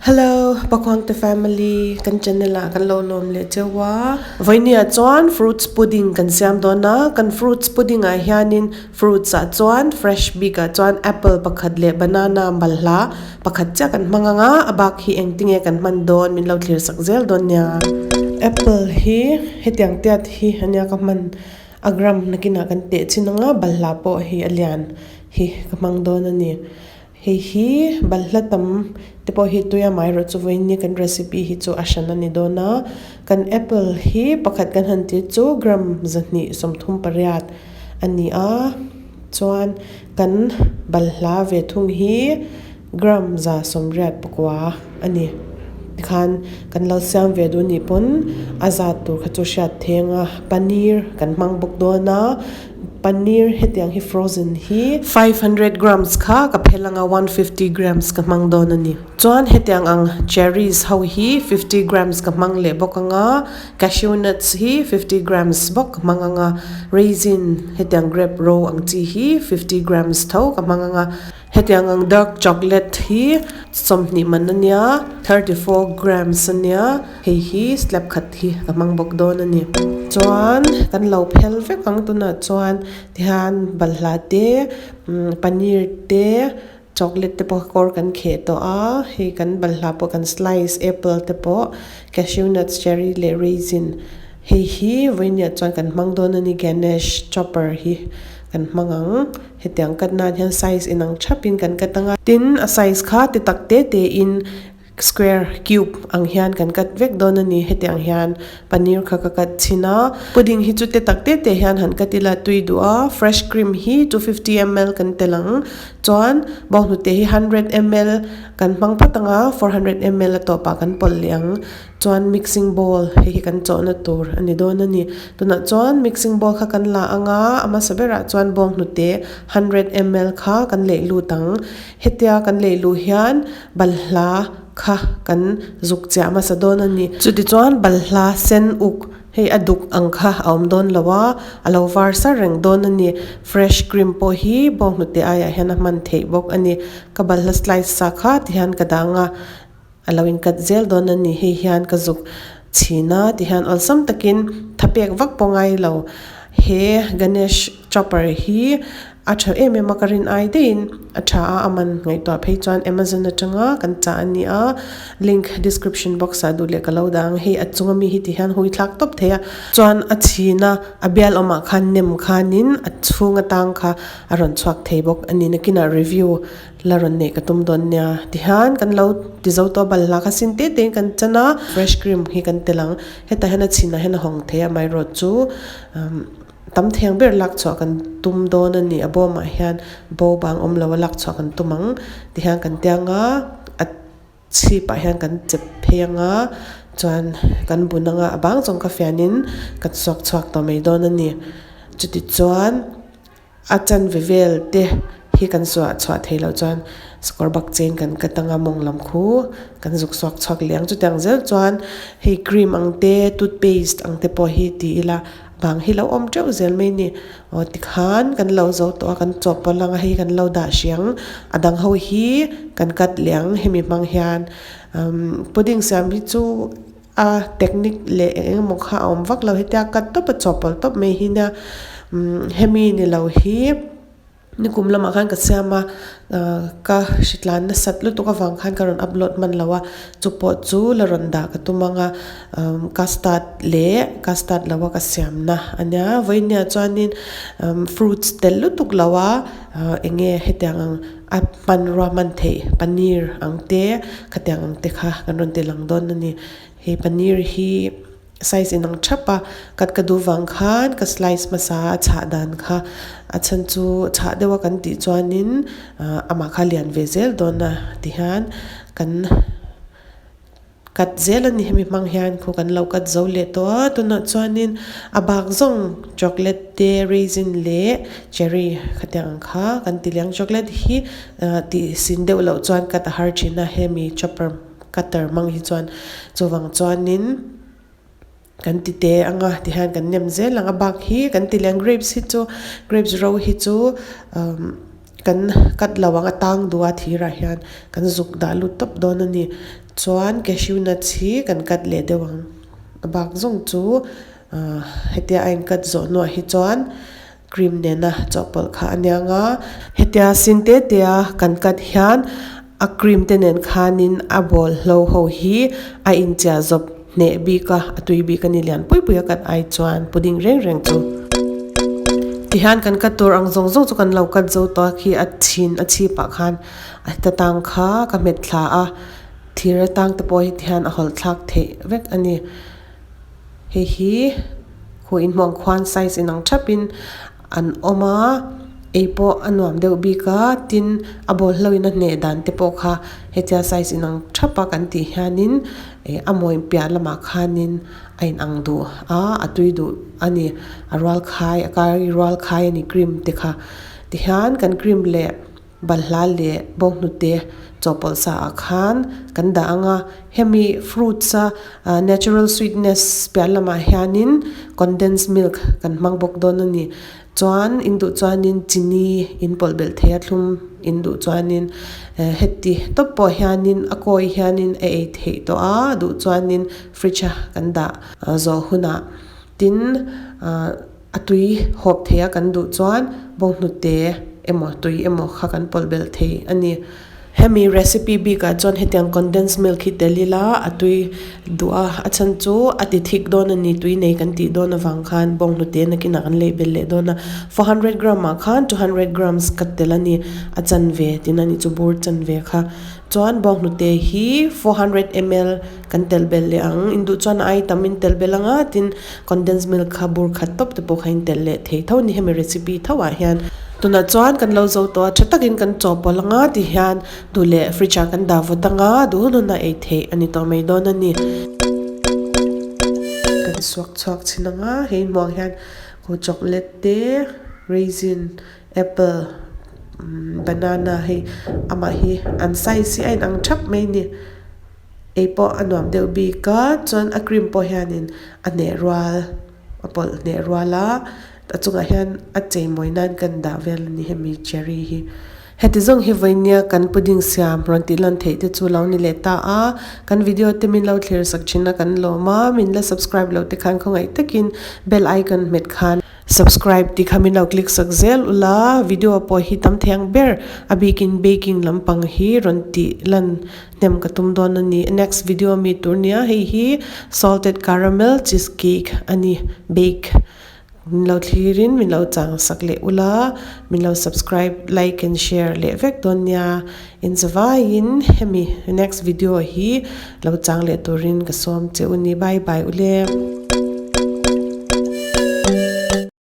Hello Pakuangte family kan channel ah kan lo lawm leh cheu a. Vawinia chuan fruits pudding kan siam dawn a, kan fruits pudding ah hianin fruits ah chuan fresh bik ah chuan apple pakhat leh banana balhla pakhat chiah kan hmang ang a, a bak hi engtinge kan hman dawn min lo thlir sak zel dawn nia. Apple hi hetiang tiat hi ania ka hman a gram nakinah kan teh chin ang a, balhla pawh hi a lian hi ka hmang dawn a ni. Hei hi balhla tam te pawh hi tui a amaherawh chu vawiin kan recipe hi chu a hran a ni dawn a, kan apple hi pakhat kan han tih chu gram 238 a ni a, chuan kan balhla ve thung hi gram 189 a ni. Tikhan kan lo siam ve duh nih pawn a zat tur kha chu hriat theng a, paneer kan hmang bawk dawn a. Paneer hetiang hi frozen hi. 500 grams kha ka phel anga 150 grams ka hmang dawn a ni. Chuan hetiang ang cherries ho hi 50 grams ka hmang leh bawk anga, cashew nuts hi 50 grams bawk ka hmang anga, raisin hetiang grape ro ang chi hi 50 grams tho ka hmang anga. Hetiang ang dark chocolate hi 20 man a nia, 34 grams a nia, hei hi slab khat hi ka hmang bawk dawn a ni. Chuan kan lo phel vek ang tunah chuan tihian balhla te paneer te chocolate te pawh kawr kan kheh tawh a, hei kan balhla pawh kan slice apple te pawh cashew nuts cherry leh raisin hei hi vawiiniah chuan kan hmang dawn a ni ganache chopper hi kan hmang ang. Hetiang cut nan hian size inang thapin kan cut anga. Tin, a size kha ti tak te te in square, cube, ang hian kan cut vek dawn a ni. Hetiang hian paneer kha ka cut chhin a. Pudding hi chu te tak te te hian han cut ila tui duh a. Fresh cream hi 250 ml kan tel ang. Chuan bawnghnute hi 100 ml kan hmang phawt anga, 400 ml a tawpah kan pawlh leh ang. Chuan mixing bowl hei hi kan chawhna tur a ni dawn a ni. Tunah chuan mixing bowl kha kan la ang a, a hmasa berah chuan bawnghnute 100 ml kha kan leih lut ang. Hetia kan leih luh hian balhla kha kan zuk chiah hmasa dawn a ni. Chutichuan balhla sen uk hei a duk ang kha a awm dawn lo a, a lo var sar reng dawn a ni. Fresh cream pawh hi bawnghnute aiah hian a hman theih bawk a ni. Ka balhla slice sa kha tihian ka dang a. A lo inkat zel dawn a ni. Hei hian ka zuk chhin a tihian awlsam takin thapek vak pawh ngai lo. He Ganesh chopper hi a tha em em a, ka rin ai daihin a tha a, a man ngaihtuah phei chuan Amazon atanga kan chah a ni a, link description box ah duh leh ka lo dah ang. Hei a chunga mi hi tihian hui thlak tawp thei a, chuan a chhin a, a bial awmah khan nem khanin a chhung atang kha a rawn chhuak thei bawk a ni. Nakinah review La rawn neih ka tum dawn nia. Tihian kan lo ti zo tawh balhla kha sin te tein kan chan a, fresh cream hi kan tel ang. Hetah hian a chhinah hian a hawng thei a, amaherawhchu chu tam theng ber lak chhuah kan tum dawn a ni. A bawmah hian bo bang awm lo a lak chhuah kan tum ang. Tihian kan tiang a, a chhipah hian kan chep phei ang a, chuan kan bun ang a, a bang zawng kha fianin kan suak chhuak tawh mai dawn a ni. Chutichuan. A chanve vel te hi kan suah chhuah theih loh chuan sakawr bak chen kan cut anga mawng lam khu kan zuk suak chhuak leh ang. Chutiang zel chuan hei cream ang te toothpaste ang te pawh hi ti ila bang hi lo awm teuh zel mai a ni. Aw tikhan kan lo zo tawh a kan chawhpawlh anga hei kan lo dah hriang a dang ho hi kan cut leh ang hemi hmang hian umm pudding siam hi chu A technique leh eng eng emaw kha a awm vak lo hetia cut tawp a chawhpawlh tawp mai hi nia umm hemi ni lo hi nikum lamah khan ka siam a ahh ka hritlan nasat lutuk avang khan ka rawn upload hman lo a chupawh chu la rawn dah ka tum ang a umm custard leh custard lo a ka siam na a nia vawinia chuanin umm fruits tel lutuk lo a ahh eng nge hetiang ang a hmanrua hman theih paneer ang te khatiang ang te kha kan rawn ti lang dawn a ni hei paneer hi size inang thap a cut ka duh vang khan ka slice hmasa a chhah dan kha a chhan chu chhah deuh a kan tih chuanin ah amah kha lian ve zel dawn a tihian kan. Cut zel a ni hemi hmang hian khu kan lo cut zo leh tawh a tunah chuanin a bak zawng chocolate te raisin leh cherry khatiang ang kha kan ti liang chocolate hi ah tih sin deuh loh chuan cut a har thin a hemi chopper cutter hmang hi chuan chuvang chuanin kan ti te anga tihian kan nem zel ang a bak hi kan ti liang grapes hi chu grapes ro hi chu umm. kan cut lo ang a tang duh a thir ah hian kan zuk dah lut tawp dawn a ni chuan cashew nuts hi kan cut leh deuh ang a bak zawng chu ahh hetia a in cut zawh hnuah hi chuan cream nena chawhpawlh kha a nia nga hetia sin te te a kan cut hian a cream te nen khanin a bawlhlo ho hi a inchiah zawp hneh bik a a tui bik a ni lian pui pui a cut ai chuan pudding reng reng chu tihian kan cut tur ang zawng zawng chu kan lo cut zo tawh a khi a chhin a chhip ah khan a heta tang kha ka hmet thla a thir atang te pawh hi tihian a hawlh thlak theih vek a ni. Hei hi khu inhmuang khuan size inang thapin an awm a ei pawh a nuam deuh bik a tin a bawlhlo in a hneh dan te pawh kha hetia size inang thap a kan tih hianin ih a mawi piah lamah khanin a inang duh a a tui duh a ni a rual khai a kar rual khai a ni cream te kha tihian kan cream leh. Balhla leh bawnghnute chawhpawlh sa ah khan kan dah ang a, hemi fruits a natural sweetness piah lamah hianin condensed milk kan hmang bawk dawn a ni. Chuan in duh chuanin chini in pawlh belh thei a thlum in duh chuanin heti tawp pawh hianin a kawi hianin a ei theih tawh a, duh chuanin fridge a kan dah zawh hunah tin ah. A tui hawp thei a kan duh chuan bawnghnute emaw tui emaw kha kan pawlh belh thei a ni. Hemi recipe bikah chuan hetiang condensed milk hi tel ila a tui duh a, a chhan chu a ti thik dawn a ni tui nei kan tih dawn avang khan bawnghnute nakinah kan lei belh leh dawn a. 400 gram ah khan 200 grams ka tel a ni, a chanve tina ni chu bur chanve kha. Chuan bawnghnute hi 400 ml kan telh belh leh ang, induh chuan a ai tam in telh belh ang a tin condensed milk kha bur khat tawp te pawh kha in telh leh thei tho a ni hemi recipe tho ah hian. Tunah chuan kan lo zo tawh a tha takin kan chawhpawlh ang a ti hian duh leh fridge ah kan dah vawt ang a duh hun hun a ei theih a ni tawh mai dawn a ni. Kan suak chhuak chhin ang a hei hmuh ang hian khu chocolate te raisin apple banana hei amah hi an size hi a inang thap mai a ni. Ei pawh a nuam deuh bik a chuan a cream pawh hianin a hneh rual a pawlh hneh rual a a chungah hian a chei mawi nan kan dah vel a ni hemi cherry hi. Heti zawng hi vawinia kan pudding siam rawn tih lan theih te chu lo ni leh ta a kan video te min lo thlir sak thin a kan lawm a min la subscribe loh te khan khawngaih takin bell icon hmet khan Subscribe tih kha min lo click sak zel ula, video pawh hi tam thei ang ber a bikin baking lampang hi rawn tih lan hnem ka tum dawn a ni. Next video mi tur nia hei hi salted caramel cheese cake a ni bake min lo thlirin min lo chang sak leh ula, min lo subscribe like and share leh vek dawn nia inzavaiin hemi next video hi lo chang leh turin ka sawm che u ni bye bye ule.